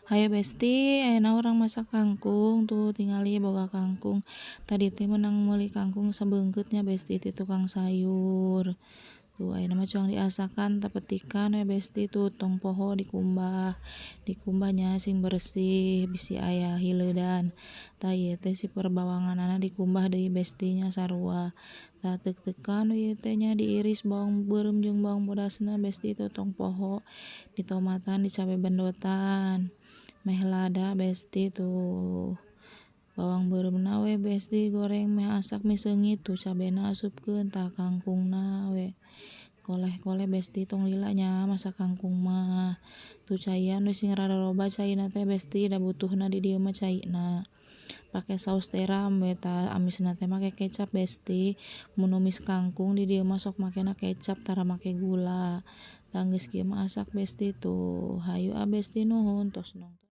Hayo besti, ayeuna urang masak kangkung tuh, tingali boga kangkung. Tadi teh meunang meuli kangkung sabeungkeut nya, besti, ti tukang sayur. Tuh, ayeuna mah cuang diasakan tapetikan we, besti. Tuh, tong poho dikumbah. Dikumbah nya sing bersih, bisi aya hileudan. Tah, ieu teh si perbawanganana dikumbah deui, besti nya, sarua. Tah, teuk-teukan we ieu teh nya, diiris bawang beureum jeung bawang bodasna, besti. Tuh, tong poho ditomatan, dicabe bendotan. Meh lada, besti. Tuh, bawang beureumna we, besti, goreng meh asak meh seungit. Tuh, cabena asupkeun. Tah, kangkungna we koleh-koleh, besti. Tong lila nya masak kangkung mah. Tuh, caian we sing rada loba caina teh, besti, da butuhna di dieu mah caina. Pake saus tiram we. Tah, amisna teh make kecap, besti. Mun numis kangkung di dieu mah sok makena kecap, tara make gula. Tah, geus kieu mah asak, besti. Tuh, hayu ah, besti, nuhun tos nonton.